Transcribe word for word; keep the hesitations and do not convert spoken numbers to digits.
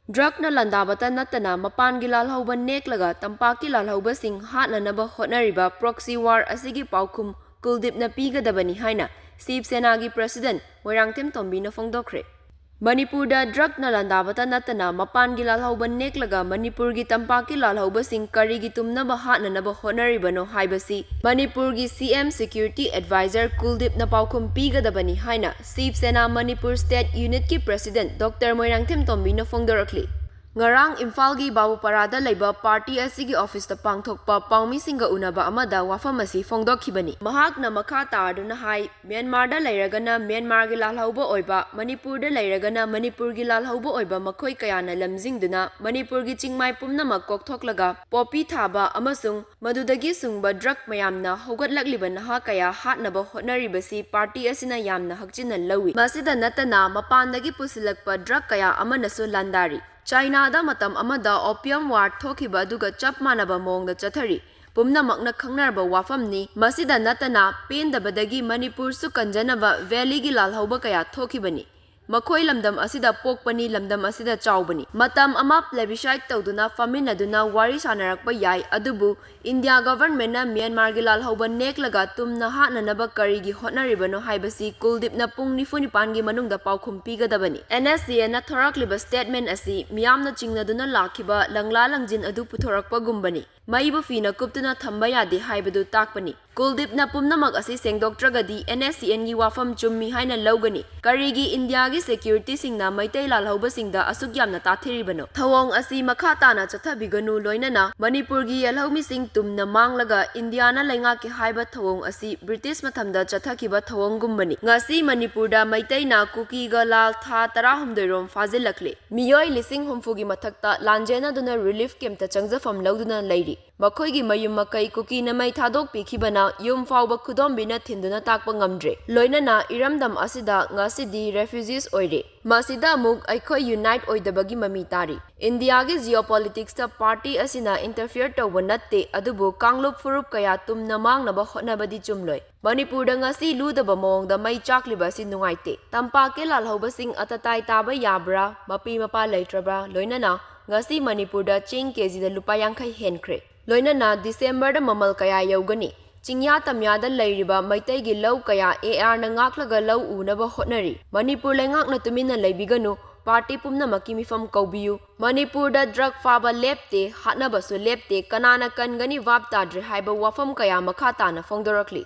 ꯗ꯭ꯔꯒꯅ ꯂꯥꯟꯗꯥꯕꯇ ꯅꯠꯇꯅ ꯃꯄꯥꯟꯒꯤ ꯂꯥꯜꯍꯧꯕ ꯅꯦꯛꯂꯒ ꯇꯝꯄꯥꯛꯀꯤ ꯂꯥꯜꯍꯧꯕꯁꯤꯡ ꯍꯥꯠꯅꯅꯕ ꯍꯣꯠꯅꯔꯤꯕ proxy war ꯑꯁꯤꯒꯤ ꯄꯥꯎꯈꯨꯝ ꯀꯨꯜꯗꯤꯞꯅ ꯄꯤꯒꯗꯕꯅꯤ ꯍꯥꯏꯅ ꯁꯤꯕ ꯁꯦꯅꯥꯒꯤ president ꯃꯣꯏꯔꯥꯡꯊꯦꯝ ꯇꯣꯝꯕꯤꯅ ꯐꯣꯡꯗꯣꯛꯈ꯭ꯔꯦ꯫ ꯃꯅꯤꯄꯨꯔꯗ ꯗ꯭ꯔꯒꯅ ꯂꯥꯟꯗꯥꯕꯇ ꯅꯠꯇꯅ ꯃꯄꯥꯟꯒꯤ ꯂꯥꯜꯍꯧꯕ ꯅꯦꯛꯂꯒ ꯃꯅꯤꯄꯨꯔꯒꯤ ꯇꯝꯄꯥꯛꯀꯤ ꯂꯥꯜꯍꯧꯕꯁꯤꯡ ꯀꯔꯤꯒꯤ ꯇꯨꯝꯅꯕ ꯍꯥꯠꯅꯅꯕ ꯍꯣꯠꯅꯔꯤꯕꯅꯣ ꯍꯥꯏꯕꯁꯤ ꯃꯅꯤꯄꯨꯔꯒꯤ C M security advisor ꯀꯨꯜꯗꯤꯞꯅ ꯄꯥꯎꯈꯨꯝ ꯄꯤꯒꯗꯕꯅꯤ ꯍꯥꯏꯅ ꯁꯤꯕ ꯁꯦꯅꯥ Manipur state unitꯀꯤ president Doctor Moirangthem ꯇꯣꯝꯕꯤꯅ ꯐꯣꯡꯗꯣꯔꯛꯂꯤ꯫ ꯉꯔꯥꯡ ꯏꯝꯐꯥꯜꯒꯤ ꯕꯥꯕꯨꯄꯥꯔꯥꯗ ꯂꯩꯕ party ꯑꯁꯤꯒꯤ officeꯇ ꯄꯥꯡꯊꯣꯛꯄ ꯄꯥꯎꯃꯤꯁꯤꯡꯒ ꯎꯅꯕ ꯑꯃꯗ ꯋꯥꯐꯝ ꯑꯁꯤ ꯐꯣꯡꯗꯣꯛꯈꯤꯕꯅꯤ꯫ ꯃꯍꯥꯛꯅ ꯃꯈꯥ ꯇꯥꯗꯨꯅ ꯍꯥꯏ, ꯃ꯭ꯌꯥꯟꯃꯥꯔꯗ ꯂꯩꯔꯒꯅ ꯃ꯭ꯌꯥꯟꯃꯥꯔꯒꯤ ꯂꯥꯜꯍꯧꯕ ꯑꯣꯏꯕ, ꯃꯅꯤꯄꯨꯔꯗ ꯂꯩꯔꯒꯅ ꯃꯅꯤꯄꯨꯔꯒꯤ ꯂꯥꯜꯍꯧꯕ ꯑꯣꯏꯕ ꯃꯈꯣꯏ ꯀꯌꯥꯅ ꯂꯝꯖꯤꯡꯗꯨꯅ ꯃꯅꯤꯄꯨꯔꯒꯤ ꯆꯤꯡꯃꯥꯏ ꯄꯨꯝꯅꯃꯛ ꯀꯣꯛꯊꯣꯛꯂꯒ ꯄꯣꯄꯤ ꯊꯥꯕ ꯑꯃꯁꯨꯡ ꯃꯗꯨꯗꯒꯤ ꯁꯨꯡꯕ ꯗ꯭ꯔꯒ ꯃꯌꯥꯝꯅ ꯍꯧꯒꯠꯂꯛꯂꯤꯕ ꯅꯍꯥ ꯀꯌꯥ ꯍꯥꯠꯅꯕ ꯍꯣꯠꯅꯔꯤꯕꯁꯤ party ꯑꯁꯤꯅ ꯌꯥꯝꯅ ꯍꯛꯆꯤꯟꯅ ꯂꯧꯏ꯫ ꯃꯁꯤꯗ ꯅꯠꯇꯅ ꯃꯄꯥꯟꯗꯒꯤ ꯄꯨꯁꯤꯜꯂꯛꯄ ꯗ꯭ꯔꯒ ꯀꯌꯥ ꯑꯃꯅꯁꯨ ꯂꯥꯟꯗꯥꯔꯤ꯫ ꯆꯥꯏꯅꯥꯗ ꯃꯇꯝ ꯑꯃꯗ opium war ꯊꯣꯛꯈꯤꯕ ꯑꯗꯨꯒ ꯆꯞ ꯃꯥꯟꯅꯕ ꯃꯑꯣꯡꯗ ꯆꯠꯊꯔꯤ꯫ ꯄꯨꯝꯅꯃꯛꯅ ꯈꯪꯅꯔꯕ ꯋꯥꯐꯝꯅꯤ꯫ ꯃꯁꯤꯗ ꯅꯠꯇꯅ ꯄꯦꯟꯗꯕꯗꯒꯤ ꯃꯅꯤꯄꯨꯔꯁꯨ ꯀꯟꯖꯅꯕ valleyꯒꯤ ꯂꯥꯜꯍꯧꯕ ꯀꯌꯥ ꯊꯣꯛꯈꯤꯕꯅꯤ꯫ ꯃꯈꯣꯏ ꯂꯝꯗꯝ ꯑꯁꯤꯗ ꯄꯣꯛꯄꯅꯤ, ꯂꯝꯗꯝ ꯑꯁꯤꯗ ꯆꯥꯎꯕꯅꯤ꯫ ꯃꯇꯝ ꯑꯃ plebiscite ꯇꯧꯗꯨꯅ ꯐꯝꯃꯤꯟꯅꯗꯨꯅ ꯋꯥꯔꯤ ꯁꯥꯅꯔꯛꯄ ꯌꯥꯏ, ꯑꯗꯨꯕꯨ India governmentꯅ ꯃ꯭ꯌꯥꯟꯃꯥꯔꯒꯤ ꯂꯥꯜꯍꯧꯕ ꯅꯦꯛꯂꯒ ꯇꯨꯝꯅ ꯍꯥꯠꯅꯅꯕ ꯀꯔꯤꯒꯤ ꯍꯣꯠꯅꯔꯤꯕꯅꯣ ꯍꯥꯏꯕꯁꯤ ꯀꯨꯜꯗꯤꯞꯅ ꯄꯨꯡ ꯅꯤꯐꯨ ꯅꯤꯄꯥꯟꯒꯤ ꯃꯅꯨꯡꯗ ꯄꯥꯎꯈꯨꯝ ꯄꯤꯒꯗꯕꯅꯤ꯫ NSCNꯅ ꯊꯣꯔꯛꯂꯤꯕ statement ꯑꯁꯤ ꯃꯤꯌꯥꯝꯅ ꯆꯤꯡꯅꯗꯨꯅ ꯂꯥꯛꯈꯤꯕ ꯂꯪꯂꯥ ꯂꯪꯖꯤꯟ ꯑꯗꯨ ꯄꯨꯊꯣꯔꯛꯄꯒꯨꯝꯕꯅꯤ꯫ ꯃꯩꯕꯨ ꯐꯤꯅ ꯀꯨꯞꯇꯨꯅ ꯊꯝꯕ ꯌꯥꯗꯦ ꯍꯥꯏꯕꯗꯨ ꯇꯥꯛꯄꯅꯤ꯫ ꯀꯨꯜꯗꯤꯞꯅ ꯄꯨꯝꯅꯃꯛ ꯑꯁꯤ ꯁꯦꯡꯗꯣꯛꯇ꯭ꯔꯒꯗꯤ NSCNꯒꯤ ꯋꯥꯐꯝ ꯆꯨꯝꯃꯤ ꯍꯥꯏꯅ ꯂꯧꯒꯅꯤ꯫ ꯀꯔꯤꯒꯤ Indiaꯒꯤ securityꯁꯤꯡꯅ ꯃꯩꯇꯩ ꯂꯥꯜꯍꯧꯕꯁꯤꯡꯗ ꯑꯁꯨꯛ ꯌꯥꯝꯅ ꯇꯥꯊꯤꯔꯤꯕꯅꯣ? ꯊꯧꯑꯣꯡ ꯑꯁꯤ ꯃꯈꯥ ꯇꯥꯅ ꯆꯠꯊꯕꯤꯒꯅꯨ, ꯂꯣꯏꯅꯅ ꯃꯅꯤꯄꯨꯔꯒꯤ ꯌꯦꯜꯍꯧꯃꯤꯁꯤꯡ ꯇꯨꯝꯅ ꯃꯥꯡꯂꯒ Indiaꯅ ꯂꯩꯉꯥꯛꯀꯤ ꯍꯥꯏꯕ ꯊꯧꯑꯣꯡ ꯑꯁꯤ British ꯃꯇꯝꯗ ꯆꯠꯊꯈꯤꯕ ꯊꯧꯑꯣꯡꯒꯨꯝꯕꯅꯤ꯫ ꯉꯁꯤ ꯃꯅꯤꯄꯨꯔꯗ ꯃꯩꯇꯩꯅ ꯀꯨꯀꯤꯒ ꯂꯥꯜ ꯊꯥ ꯇꯔꯥꯍꯨꯝꯗꯣꯏ ꯔꯣꯝ ꯐꯥꯖꯤꯜꯂꯛꯂꯦ꯫ ꯃꯤꯑꯣꯏ ꯂꯤꯁꯤꯡ ꯍꯨꯝꯐꯨꯒꯤ ꯃꯊꯛꯇ ꯂꯥꯟꯖꯦꯟꯅꯗꯨꯅ relief campꯇ ꯆꯪꯖꯐꯝ ꯂꯧꯗꯨꯅ ꯂꯩꯔꯤ꯫ ꯃꯈꯣꯏꯒꯤ ꯃꯌꯨꯝ ꯃꯀꯩ ꯀꯨꯀꯤꯅ ꯃꯩ ꯊꯥꯗꯣꯛꯄꯤꯈꯤꯕꯅ ꯌꯨꯝ ꯐꯥꯎꯕ ꯈꯨꯗꯣꯝꯕꯤꯅ ꯊꯤꯟꯗꯨꯅ ꯇꯥꯛꯄ ꯉꯝꯗ꯭ꯔꯦ꯫ ꯂꯣꯏꯅꯅ ꯏꯔꯝꯗꯝ ꯑꯁꯤꯗ ꯉꯁꯤꯗꯤ refugees ꯑꯣꯏꯔꯦ꯫ ꯃꯁꯤꯗ ꯑꯃꯨꯛ ꯑꯩꯈꯣꯏ unite ꯑꯣꯏꯗꯕꯒꯤ ꯃꯃꯤ ꯇꯥꯔꯤ꯫ ꯏꯟꯗꯤꯌꯥꯒꯤ geopoliticsꯇ party ꯑꯁꯤꯅ interfere ꯇꯧꯕ ꯅꯠꯇꯦ, ꯑꯗꯨꯕꯨ ꯀꯥꯡꯂꯨꯞ ꯐꯨꯔꯨꯞ ꯀꯌꯥ ꯇꯨꯝꯅ ꯃꯥꯡꯅꯕ ꯍꯣꯠꯅꯕꯗꯤ ꯆꯨꯝꯂꯣꯏ꯫ ꯃꯅꯤꯄꯨꯔꯗ ꯉꯁꯤ ꯂꯨꯗꯕ ꯃꯑꯣꯡꯗ ꯃꯩ ꯆꯥꯛꯂꯤꯕ ꯑꯁꯤ ꯅꯨꯡꯉꯥꯏꯇꯦ꯫ ꯇꯝꯄꯥꯛꯀꯤ ꯂꯥꯜꯍꯧꯕꯁꯤꯡ ꯑꯇꯇꯥꯏ ꯇꯥꯕ ꯌꯥꯕ꯭ꯔꯥ, ꯃꯄꯤ ꯃꯄꯥ ꯂꯩꯇ꯭ꯔꯕ꯭ꯔꯥ, ꯂꯣꯏꯅꯅ ꯉꯁꯤ ꯃꯅꯤꯄꯨꯔꯗ ꯆꯦꯡ ꯀꯦꯖꯤꯗ ꯂꯨꯄꯥ ꯌꯥꯡꯈꯩ ꯍꯦꯟꯈ꯭ꯔꯦ꯫ ꯂꯣꯏꯅꯅ ꯗꯤꯁꯦꯝꯕꯔꯗ ꯃꯃꯜ ꯀꯌꯥ ꯌꯧꯒꯅꯤ? ꯆꯤꯡꯌꯥ ꯇꯝꯌꯥꯗ ꯂꯩꯔꯤꯕ ꯃꯩꯇꯩꯒꯤ ꯂꯧ ꯀꯌꯥ ARꯅ ꯉꯥꯛꯂꯒ ꯂꯧ ꯎꯅꯕ ꯍꯣꯠꯅꯔꯤ꯫ ꯃꯅꯤꯄꯨꯔ ꯂꯩꯉꯥꯛꯅ ꯇꯨꯃꯤꯟꯅ ꯂꯩꯕꯤꯒꯅꯨ, party ꯄꯨꯝꯅꯃꯛꯀꯤ ꯃꯤꯐꯝ ꯀꯧꯕꯤꯌꯨ꯫ ꯃꯅꯤꯄꯨꯔꯗ drug ꯐꯥꯕ ꯂꯦꯞꯇꯦ, ꯍꯥꯠꯅꯕꯁꯨ ꯂꯦꯞꯇꯦ, ꯀꯅꯥꯅ ꯀꯟꯒꯅꯤ ꯚꯥꯞ ꯇꯥꯗ꯭ꯔꯦ ꯍꯥꯏꯕ ꯋꯥꯐꯝ ꯀꯌꯥ ꯃꯈꯥ ꯇꯥꯅ ꯐꯣꯡꯗꯣꯔꯛꯂꯤ꯫